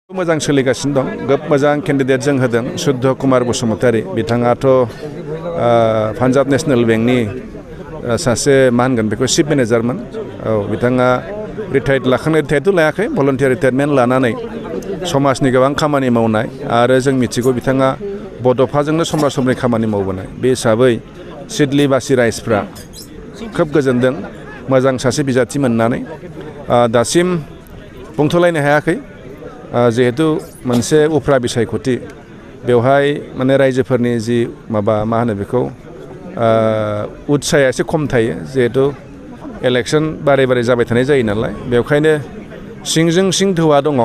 मोजां सोलिगासिनो दं गोब मोजां केन्डिडेट जों होदों शुद्ध कुमार बसुमतारी बिथाङाथ' पान्जाब नेशनेल बेंकनि सासे मा होनगोन बेखौ चिफ मेनेजारमोन बिथाङा रिटायार्ड लायाखै भलन्टियार रिटायारमेन्ट लानानै समाजनि गोबां खामानि मावनाय आरो जों मिथिगौ बिथाङा बड'फाजोंनो समब्रा समब्रि खामानि मावबोनाय बे हिसाबै सिडलीबासि रायजोफ्रा खोब गोजोनदों मोजां सासे बिजाथि मोननानै दासिम बुंथ'लायनो हायाखै जिहेतु मोनसे उफ्रा बिसायख'थि बेवहाय माने रायजोफोरनि जि मा होनो बेखौ उत्साहया एसे खम थायो जिहेतु इलेक्सन बारे जाबाय थानाय जायो नालाय बेवखायनो सिंजों सिं धोवा दङ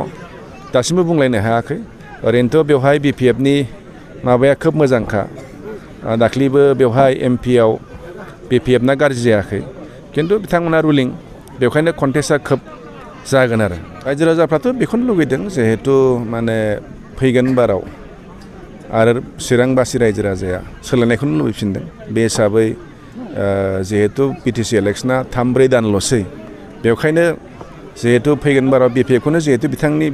दासिमबो बुंलायनो हायाखै ओरैनोथ' बेवहाय BPFनि माबाया खोब मोजांखा दाख्लिबो बेवहाय MPआव BPFना गाज्रि जायाखै किन्तु बिथांमोना रुलिं बेवखायनो कन्टेस्टआ खोब जागोन आरो रायजो राजाफ्राथ' बेखौनो लुगैदों जिहेतु माने फैगोन बाराव आरो चिरांबासि रायजो राजाया सोलायनायखौनो लुबैफिनदों बे हिसाबै जिहेतु BTC इलेक्सना 3-4 दानल'सै बेवखायनो जिहेतु फैगोन बाराव BPFखौनो जिहेतु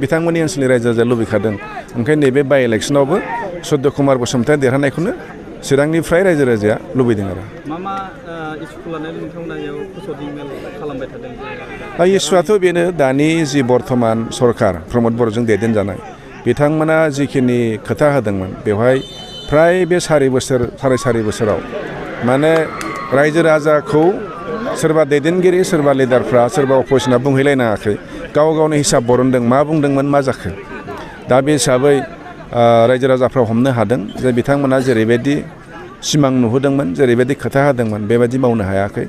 बिथांमोननि ओनसोलनि रायजो राजाया लुबैखादों ओंखायनो नैबे बाइ इलेक्सनावबो शुद्ध कुमार बसुमतारी देरहानायखौनो चिरांनिफ्राय रायजो राजाया लुबैदों आरो मा इस्यु लानानै नोंथांमोना बेयाव फोसावदिं मेल खालामबाय थादों इस्युआथ' बेनो दानि जि बर्तमान सरकार प्रमद बर'जों दैदेनजानाय बिथांमोना जिखिनि खोथा होदोंमोन बेवहाय फ्राय बे सारि बोसोराव माने रायजो राजाखौ सोरबा दैदेनगिरि सोरबा लिडारफ्रा सोरबा अपोजिसना बुंहैलायनाङाखै गावनि हिसाब बरनदों मा बुंदोंमोन मा जाखो दा बे हिसाबै रायजो राजाफ्रा हमनो हादों जे बिथांमोना जेरैबायदि सिमां नुहोदोंमोन जेरैबायदि खोथा होदोंमोन बेबायदि मावनो हायाखै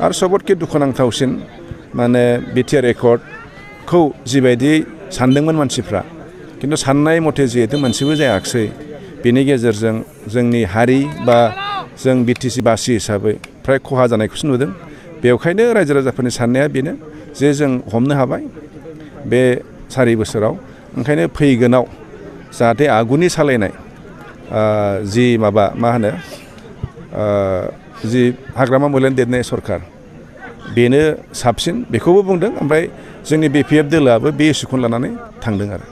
आरो सबतके दुखुनांथावसिन माने BTR एकर्डखौ जिबायदि सानदोंमोन मानसिफ्रा किन्तु साननाय मथे जिहेतु मोनसेबो जायाखिसै बेनि गेजेरजों जोंनि हारि बा जों BTC बासि हिसाबै फ्राय खहा जानायखौसो नुदों बेवखायनो रायजो राजाफोरनि साननाया बेनो जे जों हमनो हाबाय बे 4 बोसोराव ओंखायनो फैगोनाव जाहाथे आगुनि सालायनाय जि मा होनो जि हाग्रामा मोलेन दैदेननाय सरकार बेनो साबसिन बेखौबो बुंदों ओमफ्राय जोंनि BPF दोलोआबो बे इस्युखौनो लानानै थांदों आरो